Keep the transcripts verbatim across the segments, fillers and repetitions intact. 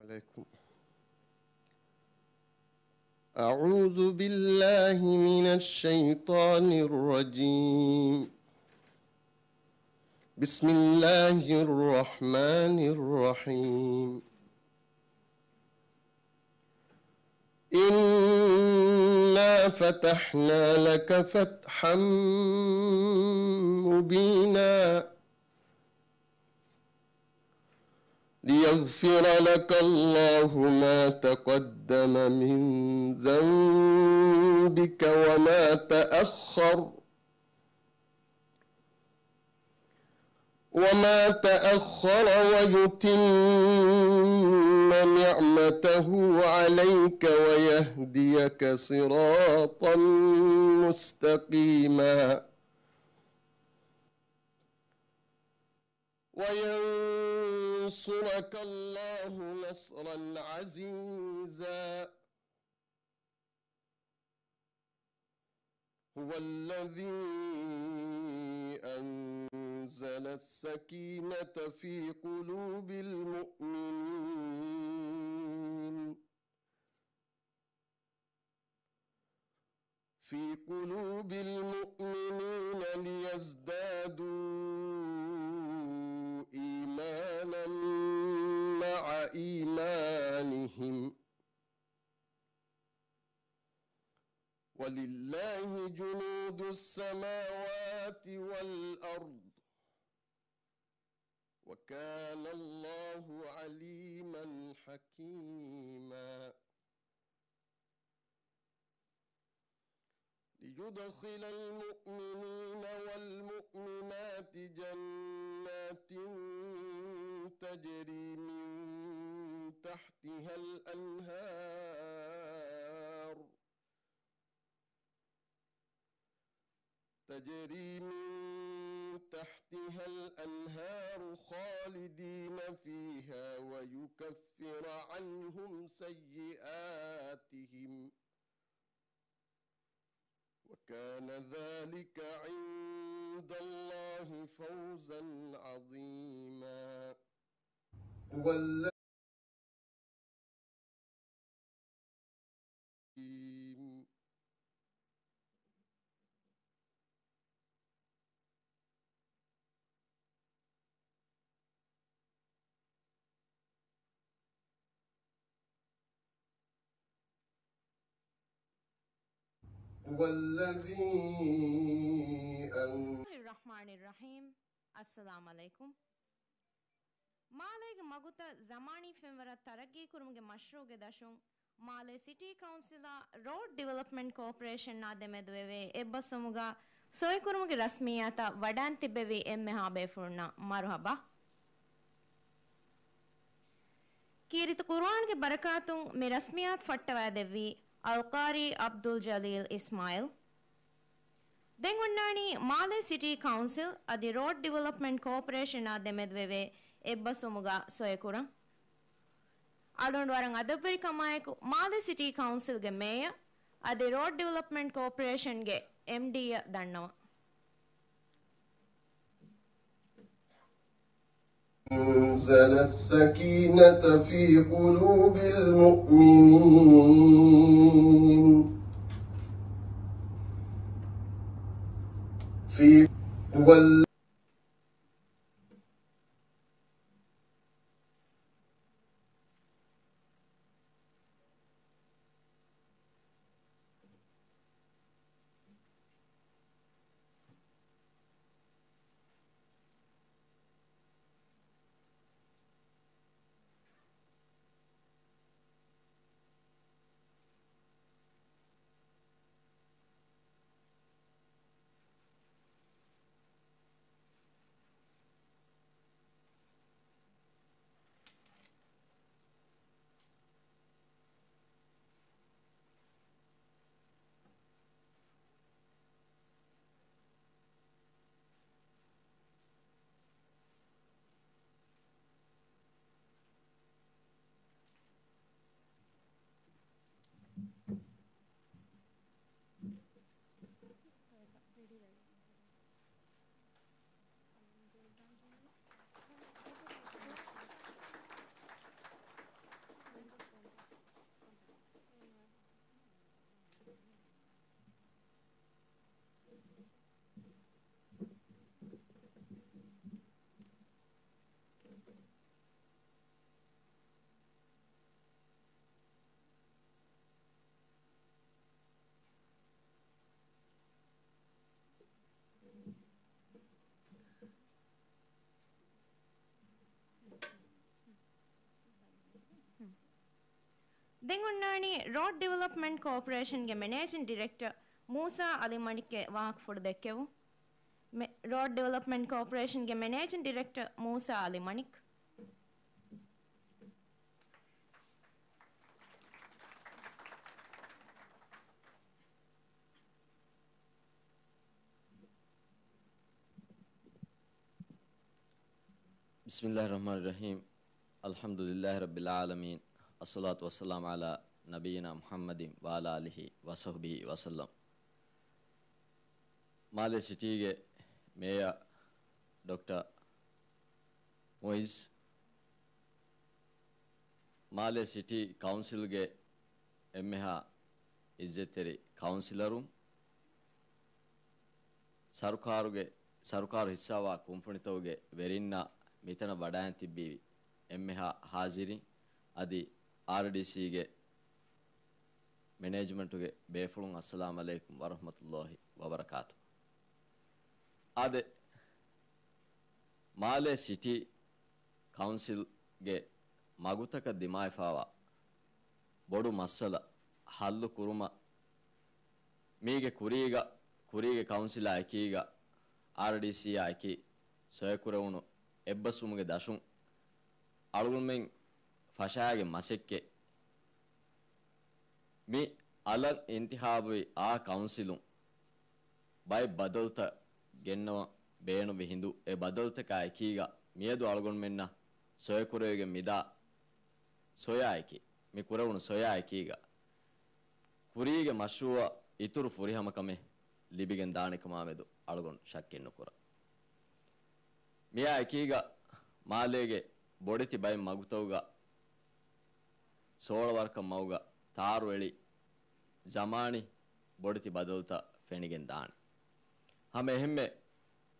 عليكم. أعوذ بالله من الشيطان الرجيم. بسم الله الرحمن الرحيم. إنا فتحنا لك فتحا مبينا. ليغفر لك الله ما تقدم من ذنبك وما تأخر، وما تأخر ويتم نعمته عليك ويهديك صراطا مستقيما. وينصرك الله نصرا عزيزا. هو الذي أنزل السكينة في قلوب المؤمنين في قلوب المؤمنين ليزدادوا إيمانا مع إيمانهم، ولله جنود السماوات والأرض، وكان الله عليما حكيما. ليدخل المؤمنين والمؤمنات جنات تجري من تحتها الأنهار، تجري من تحتها الأنهار خالدين فيها ويكفر عنهم سيئاتهم، وكان ذلك عند الله فوزا عظيما. هو الذي هو الذي أن- بسم الله الرحمن الرحيم. السلام عليكم. މާލޭގެ މަގުތައް ޒަމާނީ ފެންވަރަށް ތަރައްގީކުރުމުގެ މަޝްރޫޢުގެ ދަށުން، މާލޭ ސިޓީ ކައުންސިލާ ރޯޑް ޑިވެލޮޕްމަންޓް ކޯޕަރޭޝަނާ ދެމެދުވެވޭ އެއްބަސްވުމުގަ ސޮއިކުރުމުގެ ރަސްމިއްޔާތައް ވަޑާން ތިއްބެވީ އެންމެހާ ބޭފުޅުންނަށް މަރުހަބާ. ކީރިތި ޤުރުއާންގެ ބަރަކާތުން މި ރަސްމިއްޔާތު ފައްޓަވައިދެއްވީ އަލްޤާރީ ޢަބްދުލް ޖަލީލް އިސްމާޢީލް. ދެން އޮންނާނީ މާލޭ ސިޓީ ކައުންސިލް އަދި ރޯޑް ޑިވެލޮޕްމަންޓް ކޯޕަރޭޝަނާ ދެމެދުވެވޭ އެއްބަސްވުމުގަ ސޮއެކުރަން. އަޅުގަނޑު ވަރަށް އަދަބުވެރިކަމާއެކު މާލޭ ސިޓީ ކައުންސިލްގެ މޭޔަރ އަދި ރޯޑް ޑިވެލޮޕްމަންޓް ކޯޕަރޭޝަންގެ އެމްޑީއަށް ދަންނަވަން. أنزل السكينة في قلوب المؤمنين. في، هو ال- ދެން އޮންނާނީ ރޯޑް ޑިވެލޮޕްމަންޓް ކޯޕަރޭޝަންގެ މެނޭޖިން ޑިރެކްޓަރ މޫސާ އަލި މަނިކްގެ ވާހަކަފުޅު ދެއްކެވުން. މެ-، ރޯޑް ޑިވެލޮޕްމަންޓް ކޯޕަރޭޝަންގެ މެނޭޖިން ޑިރެކްޓަރ މޫސާ އަލި މަނިކް. بسم الله الرحمن الرحيم. الحمد لله رب العالمين. الصلاة والسلام على نبينا محمد وعلى آله وصحبه وسلم. މާލޭ ސިޓީގެ މޭޔަރ ޑޮކްޓަރ މުއިޒް، މާލޭ ސިޓީ ކައުންސިލްގެ އެންމެހާ އިއްޒަތްތެރި ކައުންސިލަރުން، ސަރުކާރުގެ، ސަރުކާރު ހިއްސާވާ ކުންފުނިތަކުގެ ވެރިންނާ މިތަނަށް ވަޑައިން ތިއްބީ އެންމެހާ ހާޒިރިން، އަދި އާރްޑީސީގެ މެނޭޖްމަންޓުގެ ބޭފުޅުން، އައްސަލާމް ޢަލައިކުމް ވަރަޙްމަތުﷲި ވަބަރަކާތު. އާދެ، މާލޭ ސިޓީ ކައުންސިލްގެ މަގުތަކަށް ދިމާވެފާވާ ބޮޑު މައްސަލަ ހައްލު ކުރުމަށް މީގެ ކުރީގަ، ކުރީގެ ކައުންސިލާ އެކީގަ، އާރްޑީސީއާ އެކީ ސޮއެކުރެވުނު އެއްބަސްވުމުގެ ދަށުން އަޅުގަނޑުމެން ފަށާގެން މަސައްކަތް މި އަލަށް އިންތިހާބުވި އާ ކައުންސިލުން ބައެއް ބަދަލުތައް ގެންނަވަން ބޭނުންވި ހިނދު، އެ ބަދަލުތަކާ އެކީގަ މިއަދު އަޅުގަނޑުމެންނަށް ސޮއެކުރެވިގެން މިދާ ސޮޔާއެކީ، މި ކުރެވުނު ސޮޔާއެކީގަ ކުރީގެ މަޝްރޫއަށް އިތުރު ފުރިހަމަކަމެއް ލިބިގެން ދާނެކަމާމެދު އަޅުގަނޑު ޝައްކެއްނުކުރަން. މިއާ އެކީގަ މާލޭގެ ބޮޑެތި ބައެއް މަގުތަކުގަ ސޯޅަ ވަރަކަށް މަގުގަ ތާރު އެޅި ޒަމާނީ ބޮޑެތި ބަދަލުތައް ފެނިގެން ދާނެ. ހަމަ އެހެންމެ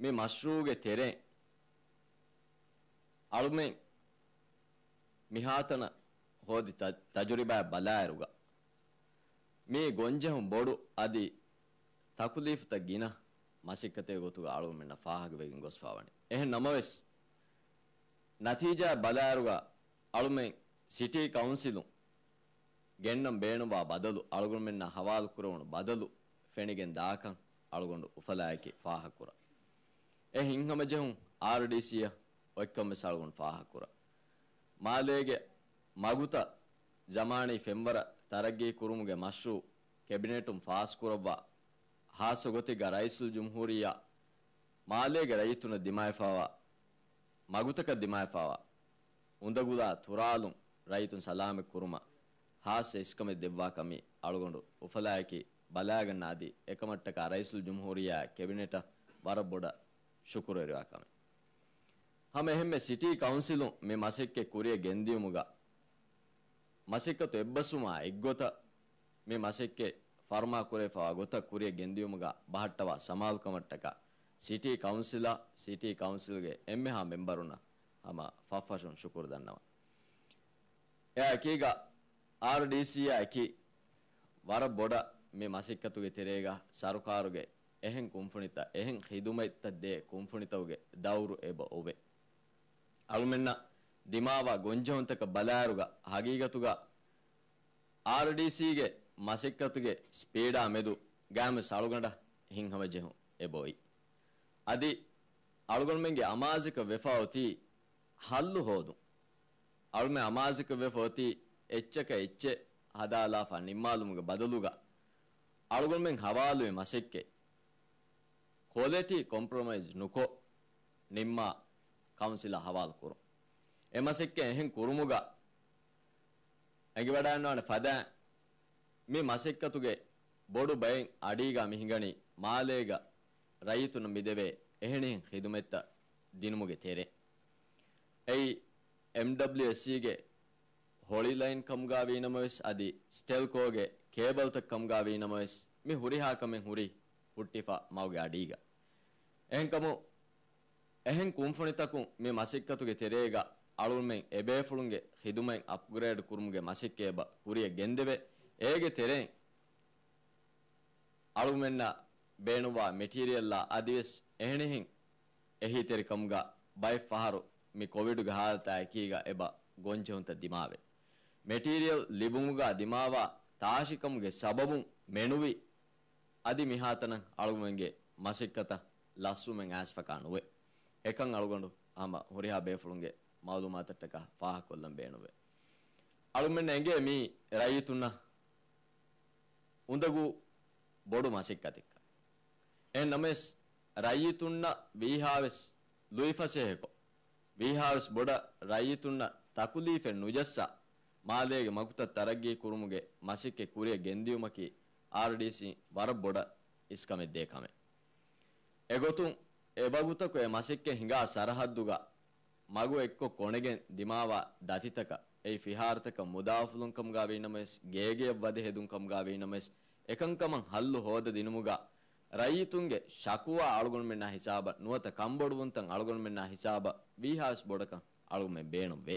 މި މަޝްރޫޢުގެ ތެރެއިން އަޅުމެން މިހާތަނަށް ހޯދި ތަ-، ތަޖުރިބާއަށް ބަލާއިރުގަ، މީ ގޮންޖެހުން ބޮޑު އަދި ތަކުލީފުތައް ގިނަ މަސައްކަތެއް ގޮތުގަ އަޅުގަނޑުމެންނަށް ފާހަގަވެގެން ގޮސްފާވަނީ. އެހެން ނަމަވެސް، ނަތީޖާއަށް ބަލާއިރުގަ އަޅުމެން ސިޓީ ކައުންސިލުން ގެންނަން ބޭނުންވާ ބަދަލު، އަޅުގަނޑުމެންނަށް ހަވާލުކުރެވުނު ބަދަލު ފެނިގެން ދާކަން އަޅުގަނޑު އުފަލާއެކީ ފާހަގަކުރަން. އެ ހިތްހަމަޖެހުން އާރްޑީސީއަށް އޮތްކަން ވެސް އަޅުގަނޑު ފާހަގަކުރަން. މާލޭގެ މަގުތައް ޒަމާނީ ފެންވަރަށް ތަރައްގީ ކުރުމުގެ މަޝްރޫޢު ކެބިނެޓުން ފާސްކުރައްވާ، ހާއްސަ ގޮތެއްގަ ރައީސުލްޖުމްހޫރިއްޔާ މާލޭގެ ރައްޔިތުންނަށް ދިމާވެފާވާ، މަގުތަކަށް ދިމާވެފާވާ އުނދަގުލާ ތުރާލުން ރައްޔިތުން ސަލާމަތް ކުރުމަށް ހާއްސަ އިސްކަމެއް ދެއްވާ ކަމީ އަޅުގަނޑު އުފަލާއެކީ ބަލާގަންނަ އަދި އެކަމަށްޓަކާ ރައީސުލްޖުމްހޫރިއްޔާ ކެބިނެޓަށް ވަރަށް ބޮޑަށް ޝުކުރުވެރިވާ ކަމެއް. ހަމަ އެހެންމެ ސިޓީ ކައުންސިލުން މި މަސައްކަތް ކުރިއަށް ގެންދިޔުމުގަ މަސައްކަތު އެއްބަސްވުމާ އެއްގޮތަށް މި މަސައްކަތް ފަރުމާ ކުރެވިފައިވާ ގޮތަށް ކުރިއަށް ގެންދިޔުމުގަ ބަހައްޓަވާ ސަމާލުކަމަށްޓަކާ ސިޓީ ކައުންސިލާ، ސިޓީ ކައުންސިލްގެ އެންމެހާ މެމްބަރުންނަށް ހަމަ ފަށްފަށުން ޝުކުރު ދަންނަވަން. އެއާއެކީގަ އާރްޑީސީއާ އެކީ ވަރަށް ބޮޑަށް މި މަސައްކަތުގެ ތެރޭގަ ސަރުކާރުގެ އެހެން ކުންފުނިތައް، އެހެން ޚިދުމަތްތައް ދޭ ކުންފުނިތަކުގެ ދައުރު އެބަ އޮވޭ. އަޅުމެންނަށް ދިމާވާ ގޮންޖެހުންތަކަށް ބަލާއިރުގަ ހަގީގަތުގަ އާރްޑީސީގެ މަސައްކަތުގެ ސްޕީޑާ މެދު ގާމެސް އަޅުގަނޑަށް ހިތްހަމަޖެހުން އެބައޮތް. އަދި އަޅުގަނޑުމެންގެ އަމާޒަކަށް ވެފަ އޮތީ ހައްލު ހޯދުން. އަޅުމެން އަމާޒަކަށް ވެފަ އޮތީ އެއްޗަކަށް އެއްޗެއް ހަދާލާފަ ނިންމާލުމުގެ ބަދަލުގަ އަޅުގަނޑުމެން ހަވާލުވި މަސައްކަތް ކޮލެޓީ ކޮމްޕްރޮމައިޒް ނުކޮށް ނިންމާ ކައުންސިލަށް ހަވާލު ކުރުން. އެ މަސައްކަތް އެހެން ކުރުމުގަ އެނގިވަޑައިގަންނަވާނެ ފަދައިން މި މަސައްކަތުގެ ބޮޑު ބައެއް އަޑީގަ މި ހިނގަނީ މާލޭގަ ރައްޔިތުންނަށް މިދެވޭ އެހެނިހެން ޚިދުމަތްތައް ދިނުމުގެ ތެރޭ. އެއީ، އެމްޑަބްލިއުއެސްސީގެ ހޮޅި ލައިން ކަމުގަ ވީނަމަވެސް، އަދި ސްޓެލްކޯގެ ކޭބަލްތައް ކަމުގަ ވީނަމަވެސް، މި ހުރިހާ ކަމެއް ހުރީ ހުއްޓިފަ މަގުގެ އަޑީގަ. އެހެންކަމުން، އެހެން ކުންފުނިތަކުން މި މަސައްކަތުގެ ތެރޭގަ އަޅުގަނޑުމެން އެބޭފުޅުންގެ ޚިދުމަތް އަޕްގްރޭޑް ކުރުމުގެ މަސައްކަތް އެބަ ކުރިއަށް ގެންދެވޭ. އޭގެ ތެރެއިން އަޅުގަނޑުމެންނަށް ބޭނުންވާ މެޓީރިއަލްއާ އަދިވެސް އެހެނިހެން އެހީތެރިކަމުގަ ބައެއް ފަހަރު މި ކޮވިޑުގެ ހާލަތާ އެކީގަ އެބަ ގޮންޖެހުންތައް ދިމާވޭ. މެޓީރިއަލް ލިބުމުގަ ދިމާވާ ތާށިކަމުގެ ސަބަބުން މެނުވި އަދި މިހާތަނަށް އަޅުގަނޑުމެންގެ މަސައްކަތަށް ލަސްވުމެއް އައިސްފަކާ ނުވޭ. އެކަން އަޅުގަނޑު ހަމަ ހުރިހާ ބޭފުޅުންގެ މައުލޫމާތަށްޓަކާ ފާހަގަކޮށްލަން ބޭނުންވޭ. އަޅުގަނޑުމެންނަށް އެނގޭ މީ ރައްޔިތުންނަށް އުނދަގޫ ބޮޑު މަސައްކަތެއްކަން. އެހެން ނަމަވެސް، ރައްޔިތުންނަށް ވީހާވެސް ލުއިފަސޭހަކޮށް، ވީހާވެސް ބޮޑަށް ރައްޔިތުންނަށް ތަކުލީފެއް ނުޖައްސާ، މާލޭގެ މަގުތައް ތަރައްގީ ކުރުމުގެ މަސައްކަތް ކުރިއަށް ގެންދިޔުމަކީ އާރްޑީސީ ވަރަށް ބޮޑަށް އިސްކަމެއް ދޭ ކަމެއް. އެގޮތުން އެ ވަގުތަކު އެ މަސައްކަތް ހިނގާ ސަރަހައްދުގަ މަގު އެއްކޮށް ކޮނެގެން ދިމާވާ ދަތިތަކަށް، އެއީ ފިހާރަތަކަށް މުދާ އުފުލުން ކަމުގަ ވީނަމަވެސް، ގޭގެއަށް ވަދެ ހެދުން ކަމުގަ ވީނަމަވެސް، އެކަންކަމަށް ހައްލު ހޯދަ ދިނުމުގަ ރައްޔިތުންގެ ޝަކުވާ އަޅުގަނޑުމެންނާ ހިސާބަށް ނުވަތަ ކަންބޮޑުވުންތައް އަޅުގަނޑުމެންނާ ހިސާބަށް ވީހާވެސް ބޮޑަކަށް އަޅުގަނޑުމެން ބޭނުންވޭ.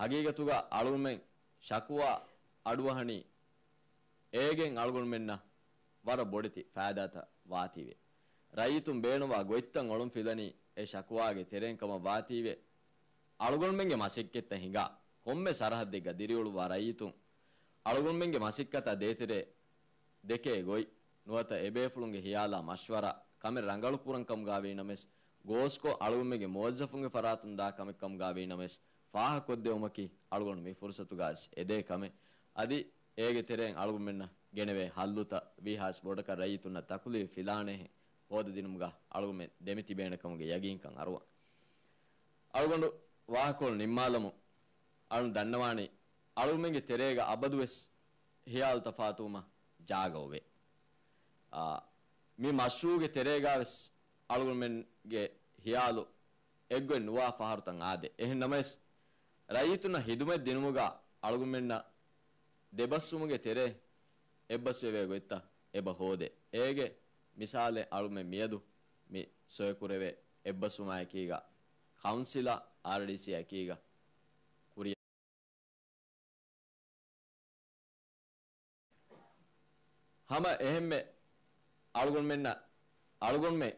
ހަގީގަތުގަ އަޅުގަނޑުމެން ޝަކުވާ އަޑުއަހަނީ އޭގެން އަޅުގަނޑުމެންނަށް ވަރަށް ބޮޑެތި ފައިދާތައް ވާތީވެ. ރައްޔިތުން ބޭނުންވާ ގޮތްތައް އޮޅުން ފިލަނީ އެ ޝަކުވާގެ ތެރެއިން ކަމަށް ވާތީވެ. އަޅުގަނޑުމެންގެ މަސައްކަތްތައް ހިނގާ ކޮންމެ ސަރަހައްދެއްގަ ދިރިއުޅުއްވާ ރައްޔިތުން އަޅުގަނޑުމެންގެ މަސައްކަތާ ދޭތެރޭ ދެކޭ ގޮތް ނުވަތަ އެބޭފުޅުންގެ ހިޔާލާ މަޝްވަރާ ކަމެއް ރަނގަޅު ކުރަން ކަމުގަ ވީނަމަވެސް، ގޯސްކޮށް އަޅުގަނޑުމެންގެ މުވައްޒަފުންގެ ފަރާތުން ދާ ކަމެއް ކަމުގަ ވީނަމަވެސް، ފާހަގަކޮށްދެވުމަކީ އަޅުގަނޑު މި ފުރުސަތުގަވެސް އެދޭ ކަމެއް. އަދި އޭގެ ތެރެއިން އަޅުގަނޑުމެންނަށް ގެނެވޭ ހައްލުތައް ވީހާވެސް ބޮޑަކަށް ރައްޔިތުންނަށް ތަކުލީފު ފިލާނޭހެން ހޯދަދިނުމުގަ އަޅުގަނޑުމެން ދެމިތިބޭނެ ކަމުގެ ޔަގީންކަން އަރުވަން. އަޅުގަނޑު ވާހަކަކޮޅު ނިންމާލަމުން އަޅުން ދަންނަވާނީ، އަޅުގަނޑުމެންގެ ތެރޭގަ އަބަދުވެސް ހިޔާލު ތަފާތުވުމަށް ޖާގަ އޮވޭ. އާ، މި މަޝްރޫޢުގެ ތެރޭގަވެސް އަޅުގަނޑުމެންގެ ހިޔާލު އެއްގޮތް ނުވާ ފަހަރުތައް އާދޭ. އެހެން ނަމަވެސް، ރައްޔިތުންނަށް ހިދުމަތް ދިނުމުގަ އަޅުގަނޑުމެންނަށް ދެބަސްވުމުގެ ތެރޭ އެއްބަސްވެވޭ ގޮތްތައް އެބަ ހޯދޭ. އޭގެ މިސާލެއް އަޅުމެން މިއަދު މި ސޮއެކުރެވޭ އެއްބަސްވުމާއެކީގަ ކައުންސިލާ އާރްޑީސީ އެކީގަ ކުރިއަށް ހަމަ އެހެންމެ އަޅުގަނޑުމެންނަށް، އަޅުގަނޑުމެން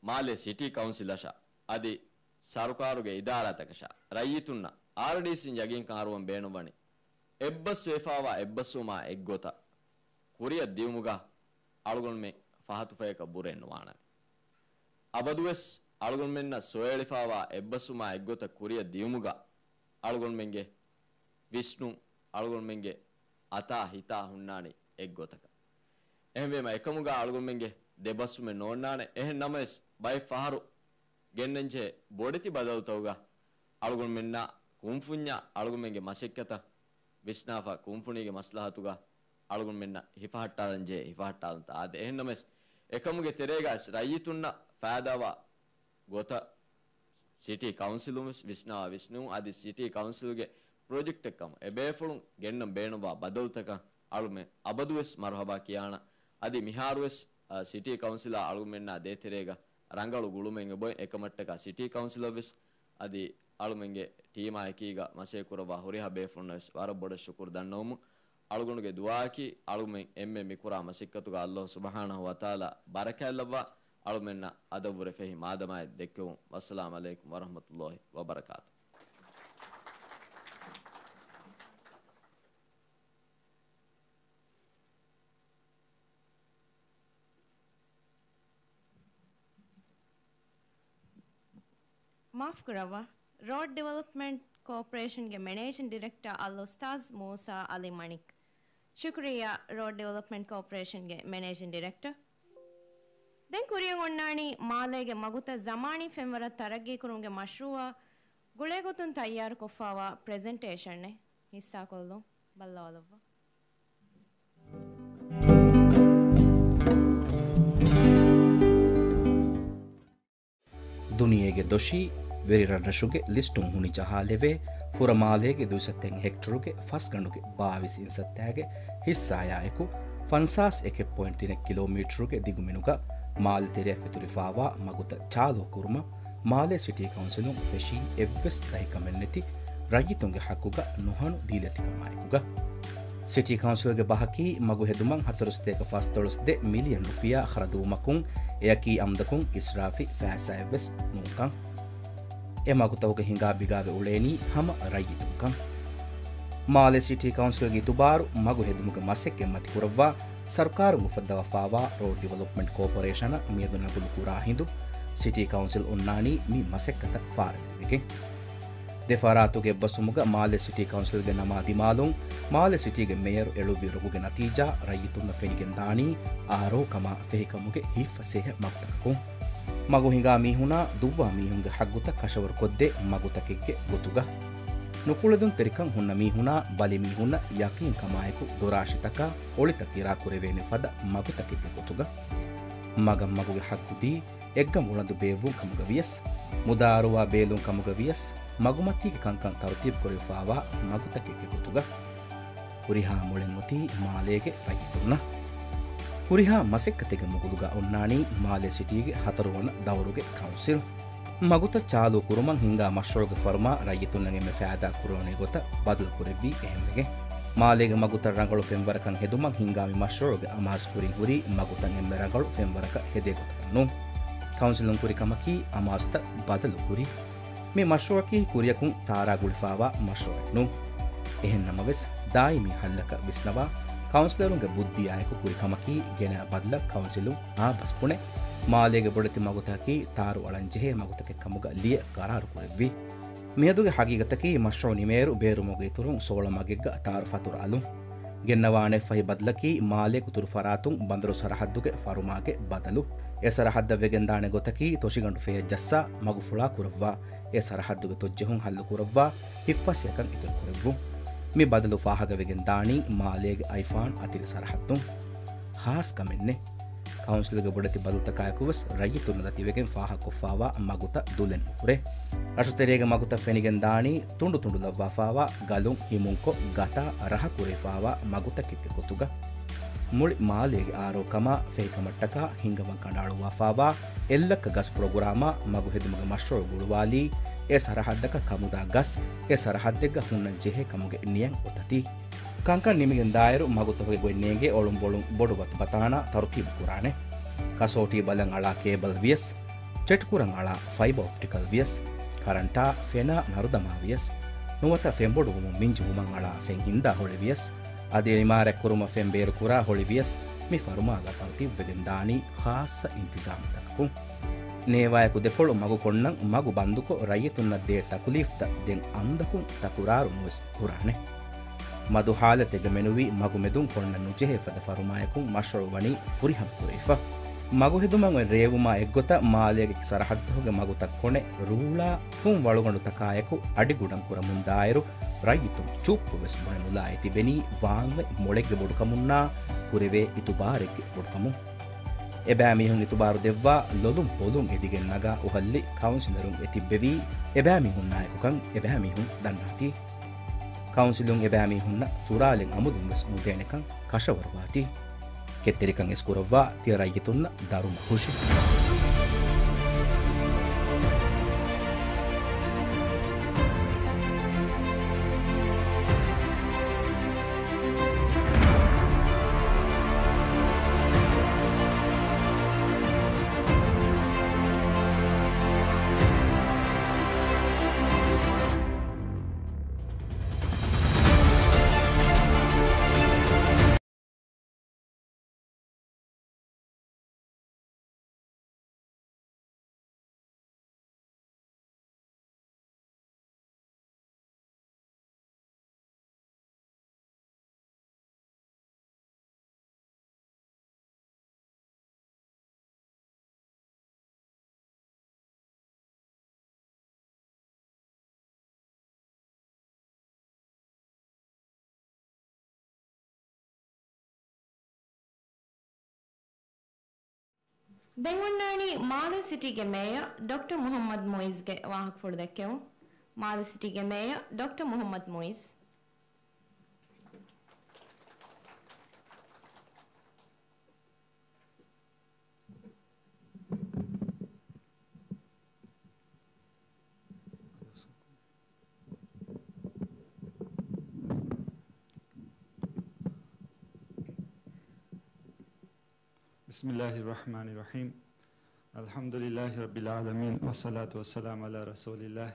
މާލޭ ސިޓީ ކައުންސިލަށާ އަދި ސަރުކާރުގެ އިދާރާތަކަށާ ރައްޔިތުންނަށް އާރްޑީސީން ޔަގީންކަން އަރުވަން ބޭނުންވަނީ، އެއްބަސްވެފާވާ އެއްބަސްވުމާ އެއްގޮތަށް ކުރިއަށް ދިޔުމުގަ އަޅުގަނޑުމެން ފަހަތުފަޔަކަށް ބުރެއް ނުވާނަން. އަބަދުވެސް އަޅުގަނޑުމެންނަށް ސޮއެޅިފާވާ އެއްބަސްވުމާ އެއްގޮތަށް ކުރިއަށް ދިޔުމުގަ އަޅުގަނޑުމެންގެ ވިސްނުން، އަޅުގަނޑުމެންގެ އަތާ ހިތާ ހުންނާނީ އެއްގޮތަކަށް. އެހެންވީމަ އެކަމުގަ އަޅުގަނޑުމެންގެ ދެބަސްވުމެއް ނޯންނާނެ. އެހެން ނަމަވެސް، ބައެއް ފަހަރު ގެންނަންޖެހޭ ބޮޑެތި ބަދަލުތަކުގަ އަޅުގަނޑުމެންނާ ކުންފުންޏާ އަޅުގަނޑުމެންގެ މަސައްކަތަށް ވިސްނާފަ، ކުންފުނީގެ މަސްލަހަތުގަ އަޅުގަނޑުމެންނަށް ހިފަހައްޓާލަންޖެހޭ ހިފަހައްޓާލުންތައް އާދޭ. އެހެން ނަމަވެސް، އެކަމުގެ ތެރޭގަ ރައްޔިތުންނަށް ފައިދާވާ ގޮތަށް ސިޓީ ކައުންސިލުން ވެސް ވިސްނާ ވިސްނުން އަދި ސިޓީ ކައުންސިލްގެ ޕްރޮޖެކްޓެއް ކަމަށް އެބޭފުޅުން ގެންނަން ބޭނުންވާ ބަދަލުތަކަށް އަޅުމެން އަބަދުވެސް މަރުހަބާ ކިޔާނަ. އަދި މިހާރުވެސް، އަ، ސިޓީ ކައުންސިލާ އަޅުގަނޑުމެންނާ ދޭތެރޭގަ ރަނގަޅު ގުޅުމެއް އެބައޮތް. އެކަމަށްޓަކާ ސިޓީ ކައުންސިލަށްވެސް އަދި އަޅުމެންގެ ޓީމާ އެކީގަ މަސައްކަތް ކުރައްވާ ހުރިހާ ބޭފުޅުންނަށް ވެސް ވަރަށް ބޮޑަށް ޝުކުރު ދަންނަވަމުން. އަޅުގަނޑުގެ ދުޢާއަކީ، އަޅުމެން އެންމެ މިކުރާ މަސައްކަތުގަ ﷲ ސުބްޙާނަހޫ ވަތަޢާލާ ބަރަކާތްލައްވާ، އަޅުމެންނަށް އަދަށްވުރެ ފެހި މާދަމާއެއް ދެއްކެވުން. ވައްސަލާމް ޢަލައިކުމް ވަރަޙްމަތުﷲ ވަބަރަކާތު. މާފުކުރައްވާ، ރޯޑް ޑިވެލޮޕްމަންޓް ކޯޕަރޭޝަންގެ މެނޭޖިން ޑިރެކްޓަރ އަލްއުސްތާޛް މޫސާ ޢަލީ މަނިކް. ޝުކުރިއްޔާ، ރޯޑް ޑިވެލޮޕްމަންޓް ކޯޕަރޭޝަންގެ މެނޭޖިން ޑިރެކްޓަރ. ދެން ކުރިއަށް އޮންނާނީ މާލޭގެ މަގުތައް ޒަމާނީ ފެންވަރަށް ތަރައްގީކުރުމުގެ މަޝްރޫޢާ ގުޅޭގޮތުން ތައްޔާރުކޮށްފާވާ ޕްރެޒެންޓޭޝަނެއް. ހިއްސާކޮށްލުން. ބައްލަވާލައްވާ. ދުނިޔޭގެ ދޮށީ ވެރިރަށްރަށުގެ ލިސްޓުން ހުނި ޖަހާލެވޭ، ފުރަމާލޭގެ ދުއިސައްތައެއް ހެކްޓަރުގެ ފަސްގަނޑުގެ ބާވީސް އިންސައްތައިގެ ހިއްސާޔާއެކު، ފަންސާސް އެކެއް ޕޮއިންޓް ތިނެއް ކިލޯމީޓަރުގެ ދިގުމިނުގަ މާލެ ތެރެއަށް ފެތުރިފާވާ މަގުތައް ޗާލު ކުރުމަށް، މާލޭ ސިޓީ ކައުންސިލުން ފެށީ އެއްވެސް ދަހިކަމެއްނެތި ރައްޔިތުންގެ ޙައްޤުގަ ނުހަނު ދީލަތިކަމާއެކުގަ. ސިޓީ ކައުންސިލްގެ ބަހަކީ މަގު ހެދުމަށް ހަތަރުސަތޭކަ ފަސްދޮޅަސް ދެ މިލިއަން ރުފިޔާ ޚަރަދުވުމަކުން، އެއަކީ އަމްދަކުން އިސްރާފީ ފައިސާއެއްވެސް ނޫންކަން. އެ މަގުތަކުގެ ހިނގާ ބިގާވެ އުޅޭނީ ހަމަ ރައްޔިތުންކަން. މާލެ ސިޓީ ކައުންސިލްގެ އިތުބާރު މަގު ހެދުމުގެ މަސައްކަތް މަތިކުރައްވާ، ސަރުކާރުން އުފައްދަވާފާވާ ރޯޑް ޑިވެލޮޕްމަންޓް ކޯޕަރޭޝަނަށް މިއަދު ނަގުލު ކުރާ ހިނދު، ސިޓީ ކައުންސިލް އޮންނާނީ މި މަސައްކަތަށް ފާރަވެރިވެގެން. ދެ ފަރާތުގެ އެއްބަސްވުމުގަ މާލެ ސިޓީ ކައުންސިލްގެ ނަމާ ދިމާލުން، މާލެ ސިޓީގެ މޭޔަރު އެޅުއްވި ރޮގުގެ ނަތީޖާ ރައްޔިތުންނަށް ފެނިގެން ދާނީ އާރްއޯ ކަމާ ފެހިކަމުގެ ހިތްފަސޭހަ މަގުތަކަކުން. މަގު ހިނގާ މީހުނާ ދުއްވާ މީހުންގެ ހައްގުތައް ކަށަވަރުކޮށްދޭ މަގުތަކެއްގެ ގޮތުގަ. ނުކުޅެދުންތެރިކަން ހުންނަ މީހުނާ ބަލި މީހުންނަށް ޔަޤީންކަމާއެކު ދޮރާށިތަކާ އޮޅިތައް ކިރާ ކުރެވޭނެ ފަދަ މަގުތަކެއްގެ ގޮތުގަ. މަގަށް މަގުގެ ހައްގު ދީ، އެއްގަމު އުޅަނދު ބޭއްވުން ކަމުގަ ވިޔަސް، މުދާރުވާ ބޭލުން ކަމުގަ ވިޔަސް، މަގުމަތީގެ ކަންކަން ތަރުތީބު ކުރެވިފާވާ މަގުތަކެއްގެ ގޮތުގަ. ހުރިހާ މޮޅެއް އޮތީ މާލޭގެ ރައްޔިތުންނަށް. ހުރިހާ މަސައްކަތެއްގެ މުގުލުގަ އޮންނާނީ މާލޭ ސިޓީގެ ހަތަރުވަނަ ދައުރުގެ ކައުންސިލް. މަގުތައް ޗާލު ކުރުމަށް ހިންގާ މަޝްރޫޢުގެ ފަރުމާ ރައްޔިތުންނަށް އެންމެ ފައިދާ ކުރެވުނީ ގޮތަށް ބަދަލު ކުރެއްވީ އެހެންވެގެން. މާލޭގެ މަގުތައް ރަނގަޅު ފެންވަރަކަށް ހެދުމަށް ހިންގާ މި މަޝްރޫޢުގެ އަމާޒު ކުރިން ހުރީ މަގުތައް އެންމެ ރަނގަޅު ފެންވަރަކަށް ހެދޭ ގޮތަކަށް ނޫން. ކައުންސިލުން ކުރި ކަމަކީ އަމާޒުތައް ބަދަލު ކުރީ. މި މަޝްރޫޢަކީ ކުރިޔަކުން ތާރާ ގުޅިފާވާ މަޝްރޫޢެއް ނޫން. އެހެން ނަމަވެސް، ދާއިމީ ހައްލަކަށް ވިސްނަވާ، ކައުންސިލަރުންގެ ބުއްދިއާއެކު ކުރި ކަމަކީ ގެނައި ބަދަލަށް ކައުންސިލުން އާބަސް ބުނެ، މާލޭގެ ބޮޑެތި މަގުތަކަކީ ތާރު އަޅަން ޖެހޭ މަގުތަކެއް ކަމުގަ ލިޔެ ގަރާރު ކުރެއްވި. މިއަދުގެ ހަގީގަތަކީ މަޝްރޫޢު ނިމޭއިރު ބޭރުމުގެ އިތުރުން ސޯޅަ މަގެއްގަ ތާރު ފަތުރު އަލުން. ގެންނަވާނެ ފަހި ބަދަލަކީ މާލޭ އުތުރު ފަރާތުން ބަނދަރު ސަރަހައްދުގެ ފަރުމާގެ ބަދަލު. އެ ސަރަހައްދަށް ވެގެންދާނެ ގޮތަކީ ތޮށިގަނޑު ފެޔަށް ޖައްސާ މަގު ފުޅާ ކުރައްވާ، އެ ސަރަހައްދުގެ ތޮއްޖެހުން ހައްލު ކުރައްވާ ހިތްފަސޭހަކަން އިތުރު ކުރެއްވުން. މި ބަދަލު ފާހަގަވެގެން ދާނީ މާލޭގެ އައިފާން އަތިރި ސަރަހައްދުން. ހާސް ކަމެއް ނެތް. ކައުންސިލުގެ ބޮޑެތި ބަދަލުތަކާއެކުވެސް ރައްޔިތުންނަށް ލަތިވެގެން ފާހަގަކޮށްފާވާ މަގުތައް ދުލެއް ނުކުރޭ. ރަށުތެރޭގެ މަގުތައް ފެނިގެން ދާނީ ތުނޑު ތުނޑުލައްވާފާވާ ގަލުން ހިމުންކޮށް ގަތާ ރަހަ ކުރެވިފާވާ މަގުތަކެއްގެ ގޮތުގަ. މުޅި މާލޭގެ އާރްއޯ ކަމާ ފެހިކަމަށްޓަކާ ހިނގަމަށް ކަނޑައަޅުއްވާފާވާ އެއްލައްކަ ގަސް ޕްރޮގްރާމާ މަގު ހެދުމުގެ މަޝްރޫޢު ގުޅުވާލީ، އެ ސަރަހައްދަކަށް ކަމުދާ ގަސް އެ ސަރަހައްދެއްގަ ހުންނަން ޖެހޭ ކަމުގެ ނިޔަތް އޮތަތީ. ކަންކަން ނިމިގެން ދާއިރު މަގުތަކުގެ ގޮތް ނޭނގޭ އޮޅުންބޮޅުން ބޮޑު ވަތު ބަތާނާ ތަރުތީބު ކުރާނެ. ކަސޯޓީ ބަލަން އަޅާ ކޭބަލް ވިޔަސް، ޗެޓް ކުރަން އަޅާ ފައިބަ އޮޕްޓިކަލް ވިޔަސް، ކަރަންޓާ ފެނާ ނަރުދަމާ ވިޔަސް، ނުވަތަ ފެންބޮޑުވުމުން މިންޖުވުމަށް އަޅާ ފެން ހިންދާ ހޮޅި ވިޔަސް، އަދި އިމާރާތް ކުރުމަށް ފެން ބޭރު ކުރާ ހޮޅި ވިޔަސް، މި ފަރުމާގަ ތަރުތީބުވެގެން ދާނީ ޚާއްޞަ އިންތިޒާމުތަކަކުން. ނޭވާއެކު ދެކޮޅު މަގު ކޮންނަން މަގު ބަންދުކޮށް، ރައްޔިތުންނަށް ދޭ ތަކުލީފްތައް ދެން އަމުދަކުން ތަކުރާރުން ވެސް ކުރާނެ. މަދު ހާލަތެއްގަ މެނުވީ މަގުމެދުން ކޮންނަން ނުޖެހޭ ފަދަ ފަރުމާޔަކުން މަޝްރޫޢު ވަނީ ފުރިހަމަ ކުރެވިފަ. މަގު ހެދުމަށް އޮތް ރޭވުމާ އެއްގޮތަށް މާލޭގެ ސަރަހައްދުތަކުގެ މަގުތައް ކޮނެ ރޫޅާ ފުން ވަޅުގަނޑުތަކާއެކު އަޑިގުޑަން ކުރަމުންދާއިރު، ރައްޔިތުން ޗުއްޕު ވެސް ބުނެ ނުލާ އެ ތިބެނީ ވާންވެ މޮޅެއްގެ ބޮޑުކަމުންނާ ކުރެވޭ އިތުބާރެއްގެ ބޮޑުކަމުން. އެބައިމީހުން އިތުބާރު ދެއްވާ ލޮލުން ޕޮލުން އެދިގެން ނަގާ އުހަށްލި ކައުންސިލަރުން އެތިއްބެވީ އެބައިމީހުންނާއެކުކަން އެބައިމީހުން ދަންނާތީ. ކައުންސިލުން އެބައިމީހުންނަށް ތުރާލެއް އަމުދުން ވެސް ނުދޭނެކަން ކަށަވަރުވާތީ. ކެތްތެރިކަން އިސްކުރައްވާ ތިޔަ ރައްޔިތުންނަށް ދަރުމަ ހުށި. ދެން އޮންނާނީ މާލެ ސިޓީގެ މޭޔަރ ޑޮކްޓަރ މުހައްމަދު މުއިޒްގެ ވާހަކަފުޅު ދެއްކެވުން. މާލެ ސިޓީގެ މޭޔަރ ޑޮކްޓަރ މުހައްމަދު މުއިޒް. بسم الله الرحمن الرحيم. الحمد لله رب العالمين، والصلاة والسلام على رسول الله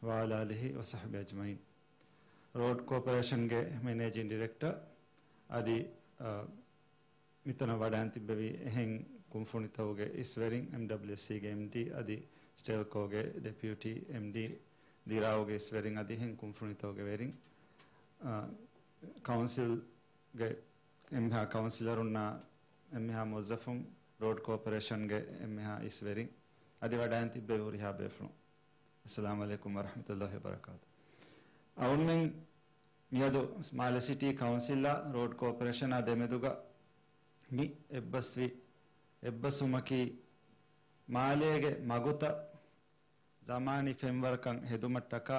وعلى آله وصحبه أجمعين. ރޯޑް ކޯޕަރޭޝަންގެ މެނޭޖިން ޑިރެކްޓަރ އަދި، އަ، މިތަނަށް ވަޑައިން ތިއްބެވި އެހެން ކުންފުނިތަކުގެ އިސްވެރިން، އެމްޑަބްލިއުއެސްސީގެ އެމްޑީ އަދި ސްޓެލްކޯގެ ޑެޕިއުޓީ އެމްޑީ، ދިރާއުގެ އިސްވެރިން އަދި އެހެން ކުންފުނިތަކުގެ ވެރިން، އަ، ކައުންސިލްގެ އެންމެހާ ކައުންސިލަރުންނާ އެންމެހާ މުވައްޒަފުން، ރޯޑް ކޯޕަރޭޝަންގެ އެންމެހާ އިސްވެރިން އަދި ވަޑައިން ތިއްބެވި ހުރިހާ ބޭފުޅުން، އައްސަލާމު ޢަލައިކުމް ވަރަޙްމަތުﷲ ވަބަރަކާތު. އަޅުމެން މިއަދު މާލެ ސިޓީ ކައުންސިލްއާ ރޯޑް ކޯޕަރޭޝަނާ ދެމެދުގަ މި އެއްބަސްވި އެއްބަސްވުމަކީ، މާލޭގެ މަގުތައް ޒަމާނީ ފެންވަރަކަށް ހެދުމަށްޓަކާ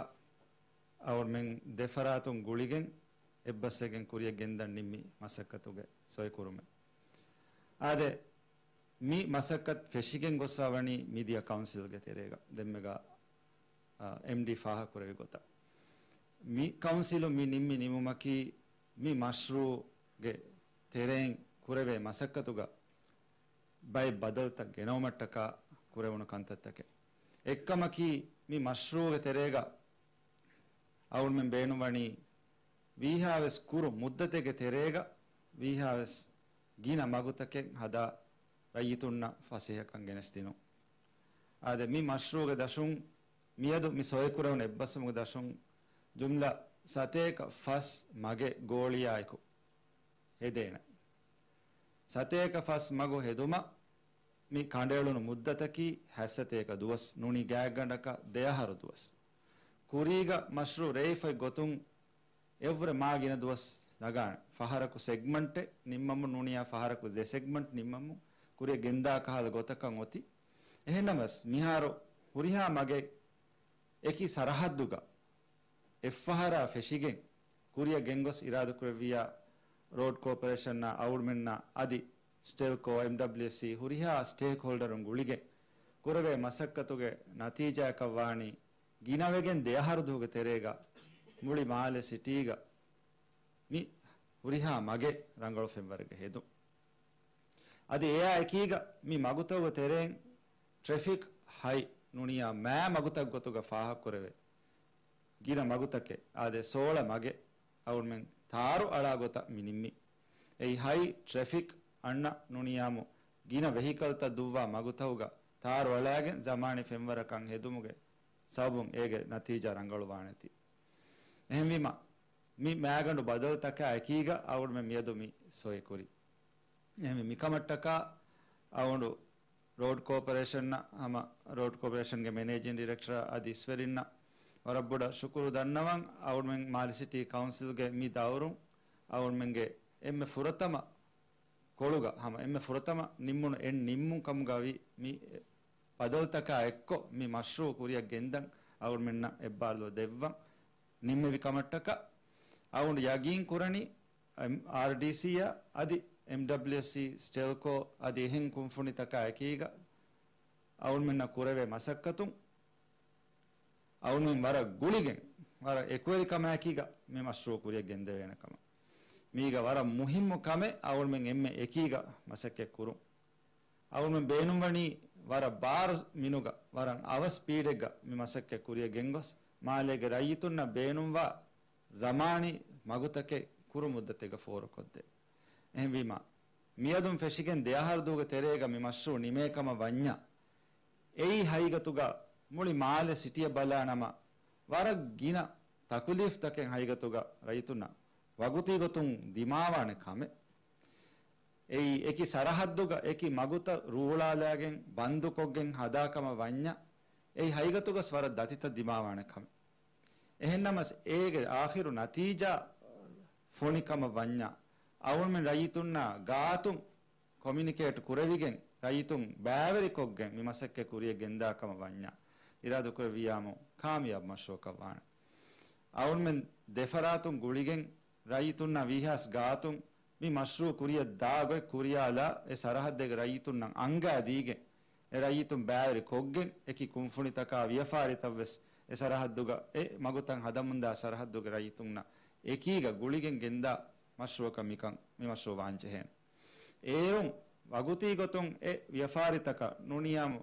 އަޅުމެން ދެފަރާތުން ގުޅިގެން އެއްބަސްވެގެން ކުރިއަށް ގެންދަން ނިންމި މަސައްކަތުގެ ސޮއިކުރުމެއް. އާދެ، މި މަސައްކަތް ފެށިގެން ގޮސްފަ ވަނީ މިދިޔަ ކައުންސިލްގެ ތެރޭގަ. ދެންމެގަ، އާ، އެމްޑީ ފާހަގަކުރެއްވި ގޮތަށް، މި ކައުންސިލުން މި ނިންމި ނިންމުމަކީ މި މަޝްރޫޢުގެ ތެރެއިން ކުރެވޭ މަސައްކަތުގަ ބައެއް ބަދަލުތައް ގެނައުމަށްޓަކާ ކުރެވުނު ކަންތައްތަކެއް. އެއްކަމަކީ، މި މަޝްރޫޢުގެ ތެރޭގަ އަޅުމެން ބޭނުންވަނީ ވީހާވެސް ކުރު މުއްދަތެއްގެ ތެރޭގަ ވީހާވެސް ގިނަ މަގުތަކެއް ހަދާ ރައްޔިތުންނަށް ފަސޭހަކަން ގެނެސްދިނުން. އާދެ، މި މަޝްރޫޢުގެ ދަށުން މިއަދު މި ސޮއިކުރެވުނު އެއްބަސްވުމުގެ ދަށުން ޖުމްލަ ސަތޭކަ ފަސް މަގެއް ގޯޅިއާއެކު ހެދޭނެ. ސަތޭކަ ފަސް މަގު ހެދުމަށް މި ކަނޑައެޅުނު މުއްދަތަކީ ހަތްސަތޭކަ ދުވަސް، ނޫނީ ގާތްގަނޑަކަށް ދެއަހަރު ދުވަސް. ކުރީގަ މަޝްރޫޢު ރޭވިފައި ގޮތުން އެއްވުރެ މާ ގިނަ ދުވަސް ނަގާނެ. ފަހަރަކު ސެގްމަންޓެއް ނިންމަމުން ނޫނިޔާ ފަހަރަކު ދެ ސެގްމަންޓް ނިންމަމުން ކުރިއަށް ގެންދާ ކަހަލަ ގޮތަކަށް އޮތީ. އެހެންނަމަސް، މިހާރު ހުރިހާ މަގެއް އެކި ސަރަހައްދުގަ އެއްފަހަރާ ފެށިގެން ކުރިއަށް ގެންގޮސް އިރާދަކުރެއްވިއްޔާ، ރޯޑް ކޯޕަރޭޝަންއާ އަޅުމެންނާ އަދި ސްޓެލްކޯ، އެމްޑަބްލިއުއެސްސީ ހުރިހާ ސްޓޭކްހޯލްޑަރުން ގުޅިގެން ކުރެވޭ މަސައްކަތުގެ ނަތީޖާއަކަށް ވާނީ، ގިނަވެގެން ދެއަހަރު ދުވަހުގެ ތެރޭގަ މުޅި މާލެ ސިޓީގަ މި ހުރިހާ މަގެއް ރަނގަޅު ފެންވަރެއްގަ ހެދުން. އަދި އެއާ އެކީގަ މި މަގުތަކުގެ ތެރެއިން ޓްރެފިކް ހައި ނޫނިޔާ މާ މަގުތައް ގޮތުގަ ފާހަގަކުރެވޭ ގިނަ މަގުތަކެއް، އާދެ، ސޯޅަ މަގެއް އަޅުމެން ތާރު އަޅާ ގޮތަށް މި ނިންމީ. އެއީ ހައި ޓްރެފިކް އަންނަ ނޫނިޔާމު ގިނަ ވެހިކަލްތައް ދުއްވާ މަގުތަކުގަ ތާރު އަޅާގެން ޒަމާނީ ފެންވަރަކަށް ހެދުމުގެ ސަބަބުން އޭގެ ނަތީޖާ ރަނގަޅުވާނެތީ. އެހެންވީމަ، މި މާގަނޑު ބަދަލުތަކާ އެކީގަ އަޅުމެން މިއަދު މި ސޮއިކުރީ. އެހެންވެ، މިކަމަށްޓަކާ އަޅުގަނޑު ރޯޑް ކޯޕަރޭޝަންއަށް ހަމަ ރޯޑް ކޯޕަރޭޝަންގެ މެނޭޖިން ޑިރެކްޓަރ އަދި އިސްވެރިންނަށް ވަރަށް ބޮޑަށް ޝުކުރު ދަންނަވަން. އަޅުގަނޑުމެން މާލެ ސިޓީ ކައުންސިލްގެ މި ދައުރުން އަޅުގަނޑުމެންގެ އެންމެ ފުރަތަމަ ކޮޅުގަ ހަމަ އެންމެ ފުރަތަމަ ނިންމުނު އެއް ނިންމުން ކަމުގަ ވި މި ބަދަލުތަކާ އެއްކޮށް މި މަޝްރޫޢު ކުރިއަށް ގެންދަން އަޅުގަނޑުމެންނަށް އެއްބާރުލުވަ ދެއްވަން ނިންމެވި ކަމަށްޓަކާ، އަޅުގަނޑު ޔަގީން ކުރަނީ، އެމް، އާރްޑީސީއާ އަދި އެމްޑަބްލިއުއެސްސީ، ސްޓެލްކޯ އަދި އެހެން ކުންފުނިތަކާ އެކީގަ އަޅުގަނޑުމެންނަށް ކުރެވޭ މަސައްކަތުން އަޅުގަނޑުމެން ވަރަށް ގުޅިގެން، ވަރަށް އެކުވެރިކަމާ އެކީގަ މި މަޝްރޫޢު ކުރިއަށް ގެންދެވޭނެ ކަމަށް. މީގަ ވަރަށް މުހިއްމު ކަމެއް އަޅުގަނޑުމެން އެންމެ އެކީގަ މަސައްކަތް ކުރުން. އަޅުގަނޑުމެން ބޭނުންވަނީ ވަރަށް ބާރު މިނުގަ، ވަރަށް އަވަސް ސްޕީޑެއްގަ މި މަސައްކަތް ކުރިއަށް ގެންގޮސް، މާލޭގެ ރައްޔިތުންނަށް ބޭނުންވާ ޒަމާނީ މަގުތަކެއް ކުރު މުއްދަތެއްގަ ފޯރުކޮށްދޭ. އެހެންވީމަ، މިއަދުން ފެށިގެން ދެއަހަރު ދުވަހުގެ ތެރޭގަ މި މަޝްރޫޢު ނިމޭ ކަމަށް ވަންޏާ، އެއީ ހަގީގަތުގަ މުޅި މާލެ ސިޓީއަށް ބަލާނަމަ، ވަރަށް ގިނަ ތަކުލީފްތަކެއް ހަގީގަތުގަ ރައްޔިތުންނަށް ވަގުތީ ގޮތުން ދިމާވާނެ ކަމެއް. އެއީ، އެކި ސަރަހައްދުގަ އެކި މަގުތައް ރޫޅާލާގެން ބަންދުކޮށްގެން ހަދާ ކަމަށް ވަންޏާ، އެއީ ހަގީގަތުގަސް ވަރަށް ދަތިތައް ދިމާވާނެ ކަމެއް. އެހެންނަމަސް، އޭގެ އާޚިރު ނަތީޖާ ފޮނި ކަމަށް ވަންޏާ، އަޅުގަނޑުމެން ރައްޔިތުންނާ ގާތުން ކޮމިއުނިކޭޓް ކުރެވިގެން، ރައްޔިތުން ބައިވެރިކޮށްގެން މި މަސައްކަތް ކުރިއަށް ގެންދާ ކަމަށް ވަންޏާ، އިރާދަކުރެއްވިއްޔާމު ކާމިޔާބު މަޝްރޫޢަކަށް ވާނެ. އަޅުގަނޑުމެން ދެފަރާތުން ގުޅިގެން، ރައްޔިތުންނާ ވީހާސް ގާތުން މި މަޝްރޫޢު ކުރިއަށް ދާ ގޮތް ކުރިޔާލާ، އެ ސަރަހައްދެއްގެ ރައްޔިތުންނަށް އަންގާ ދީގެން، އެ ރައްޔިތުން ބައިވެރި ކޮށްގެން، އެކި ކުންފުނިތަކާ ވިޔަފާރިތައްވެސް އެ ސަރަހައްދުގަ، އެ މަގުތައް ހަދަމުންދާ ސަރަހައްދުގެ ރައްޔިތުންނަށް އެކީގަ ގުޅިގެން ގެންދާ މަޝްރޫޢަކަށް މިކަން، މި މަޝްރޫޢު ވާންޖެހޭނެ. އޭރުން ވަގުތީ ގޮތުން އެ ވިޔަފާރިތަކަށް ނޫނިޔާމު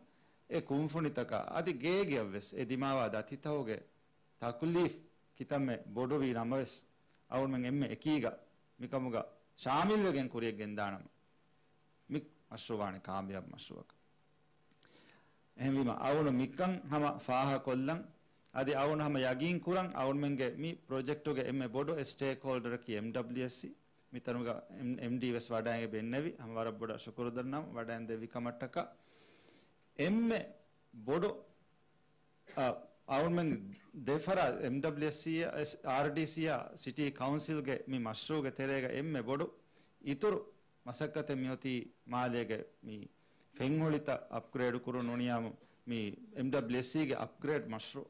އެ ކުންފުނިތަކަށް އަދި ގޭގެއަށްވެސް އެ ދިމާވާ ދަތިތަކުގެ ތަކުލީފް ކިތަންމެ ބޮޑުވީ ނަމަވެސް، އަޅުމެން އެންމެ އެކީގަ މިކަމުގަ ޝާމިލްވެގެން ކުރިޔަށް ގެންދާނަމަ، މި މަޝްރޫޢު ވާނެ ކާމިޔާބު މަޝްރޫޢަކަށް. އެހެންވީމަ، އަޅުން މިކަން ހަމަ ފާހަގަކޮށްލަން، އަދި އަޅުން ހަމަ ޔަގީން ކުރަން، އަޅުމެންގެ މި ޕްރޮޖެކްޓުގެ އެންމެ ބޮޑު ސްޓޭކްހޯލްޑަރަކީ އެމްޑަބްލިއުއެސްސީ. މިތަނުގަ އެމްޑީ ވެސް ވަޑައިގެން ބެންނެވި، ހަމަ ވަރަށް ބޮޑަށް ޝުކުރު ދަންނަވަން ވަޑައިގެން ދެއްވި ކަމަށްޓަކާ. އެންމެ ބޮޑު، އަ، އަޅުމެން ދެފަރާ އެމްޑަބްލިއުއެސްސީ، އާރްޑީސީ، ސިޓީ ކައުންސިލްގެ މި މަޝްރޫޢުގެ ތެރޭގަ އެންމެ ބޮޑު އިތުރު މަސައްކަތެއް މިއޮތީ މާލޭގެ މި ފެންހޮޅިތައް އަޕްގްރޭޑް ކުރުން ނޫނިއްޔާމު މި އެމްޑަބްލިއުއެސްސީގެ އަޕްގްރޭޑް މަޝްރޫޢު.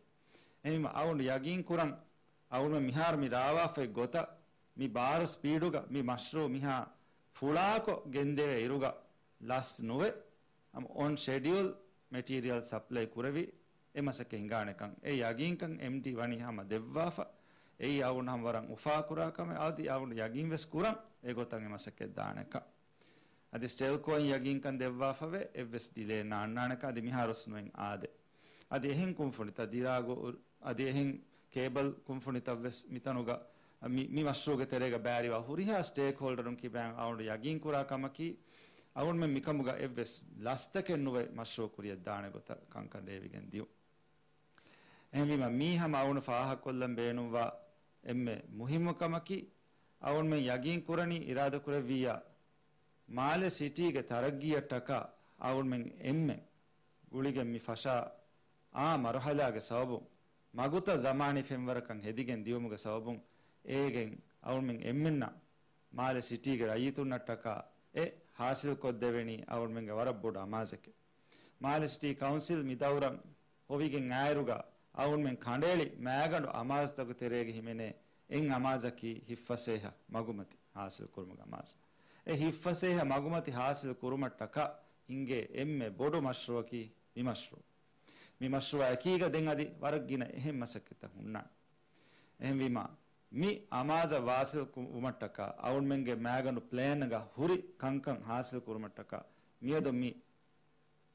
އެހެންވީމަ އަޅުން ޔަގީން ކުރަން އަޅުން މިހާރު މި ރާވާފައި ގޮތަށް މި ބާރު ސްޕީޑުގަ މި މަޝްރޫޢު މިހާ ފުޅާކޮށް ގެންދެވޭ އިރުގަ ލަސް ނުވެ، ހަމަ އޮން ޝެޑިއުލް މެޓީރިއަލް ސަޕްލައި ކުރެވި އެ މަސައްކަތް ހިނގާނެކަން އެ ޔަގީންކަން އެމްޑީ ވަނީ ހަމަ ދެއްވާފަ. އެއީ އަޅުން ހަމަ ވަރަށް އުފާކުރާ ކަމެއް. އަދި އަޅުން ޔަގީން ވެސް ކުރަން އެގޮތަށް އެ މަސައްކަތް ދާނެކަން. އަދި ސްޓެލްކޯއިން ޔަގީންކަން ދެއްވާފަވެ، އެއްވެސް ޑިލޭ ނާންނާނެކަން އަދި މިހާރުސް ނުވެން އާދެ. އަދި އެހެން ކުންފުނިތައް ދިރާގު އަދި އެހެން ކޭބަލް ކުންފުނިތައްވެސް މިތަނުގަ މި، މި މަޝްރޫޢުގެ ތެރޭގަ ބައިވެރިވާ ހުރިހާ ސްޓޭކްހޯލްޑަރުން ކިބައިން އަޅުން ޔަގީންކުރާ ކަމަކީ، އަޅުންމެން މިކަމުގަ އެއްވެސް ލަސްތަކެއް ނުވެ މަޝްރޫޢު ކުރިޔަށްދާނެ ގޮތަށް ކަންކަން ރޭވިގެން ދިޔުން. އެހެންވީމަ، މީ ހަމަ އަޅުން ފާހަގަކޮށްލަން ބޭނުންވާ އެންމެ މުހިއްމު ކަމަކީ، އަޅުންމެން ޔަގީންކުރަނީ އިރާދަކުރެއްވިއްޔާ، މާލެ ސިޓީގެ ތަރައްގީއަށްޓަކާ އަޅުންމެން އެންމެން ގުޅިގެން މި ފަށާ އާ މަރުހަލާގެ ސަބަބުން، މަގުތައް ޒަމާނީ ފެންވަރަކަށް ހެދިގެން ދިޔުމުގެ ސަބަބުން، އޭގެން އަޅުމެން އެންމެންނަށް މާލެ ސިޓީގެ ރައްޔިތުންނަށްޓަކާ އެ ހާސިލްކޮށްދެވެނީ އަޅުމެންގެ ވަރަށް ބޮޑު އަމާޒެކެވެ. މާލެ ސިޓީ ކައުންސިލް މި ދައުރަށް ހޮވިގެން އާއިރުގަ އަޅުމެން ކަނޑައެޅި މައިގަނޑު އަމާޒުތަކުގެ ތެރޭގަ ހިމެނޭ އެއް އަމާޒަކީ ހިތްފަސޭހަ މަގުމަތި ހާސިލް ކުރުމުގެ އަމާޒު. އެ ހިތްފަސޭހަ މަގުމަތި ހާސިލް ކުރުމަށްޓަކާ ހިނގޭ އެންމެ ބޮޑު މަޝްރޫއަކީ މި މަޝްރޫއު. މި މަޝްރޫއާ އެކީގަ ދެން އަދި ވަރަށް ގިނަ އެހެން މަސައްކަތްތައް ހުންނާނެ. އެހެންވީމާ، މި އަމާޒަށް ވާސިލް ކު-، ވުމަށްޓަކާ އަޅުމެންގެ މައިގަނޑު ޕްލޭންގަ ހުރި ކަންކަން ހާސިލް ކުރުމަށްޓަކާ މިއަދު މި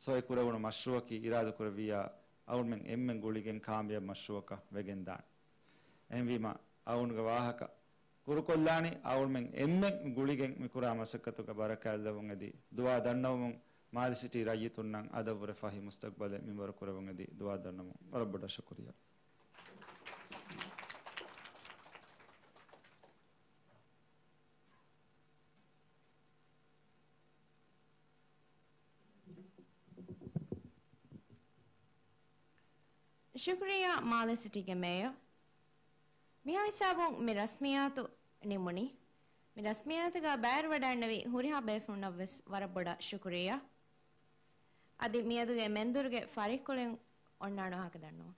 ސޮއި ކުރެވުނު މަޝްރޫއަކީ އިރާދަ ކުރެއްވިއްޔާ އަޅުމެން އެންމެން ގުޅިގެން ކާމިޔާބު މަޝްރޫއަކަށް ވެގެންދާނެ. އެހެންވީމާ، އަޅުންގެ ވާހަކަ ކުރުކޮށްލާނީ އަޅުމެން އެންމެން ގުޅިގެން މިކުރާ މަސައްކަތުގަ ބަރަކާތްލައްވުން އެދި ދުޢާ ދަންނަވަމުން، މާލެ ސިޓީ ރައްޔިތުންނަށް އަދަށްވުރެ ފަހި މުސްތަޤްބަލެއް މިންވަރު ކުރެވުން އެދި ދުޢާ ދަންނަވަމުން ވަރަށް ބޮޑަށް ޝުކުރިއްޔާ. ޝުކުރިއްޔާ މާލެ ސިޓީގެ މޭޔަރ. މިހާ ހިސާބުން މި ރަސްމިއްޔާތު ނިމުނީ. މި ރަސްމިއްޔާތުގަ ބައިވެރިވަޑައިގެންނެވި ހުރިހާ ބޭފުޅުންނަށްވެސް ވަރަށް ބޮޑަށް ޝުކުރިއްޔާ. އަދި މިއަދުގެ މެންދުރުގެ ފަރިއްކޮޅެއް އޮންނާނެ ވާހަކަ ދަންނަވަން.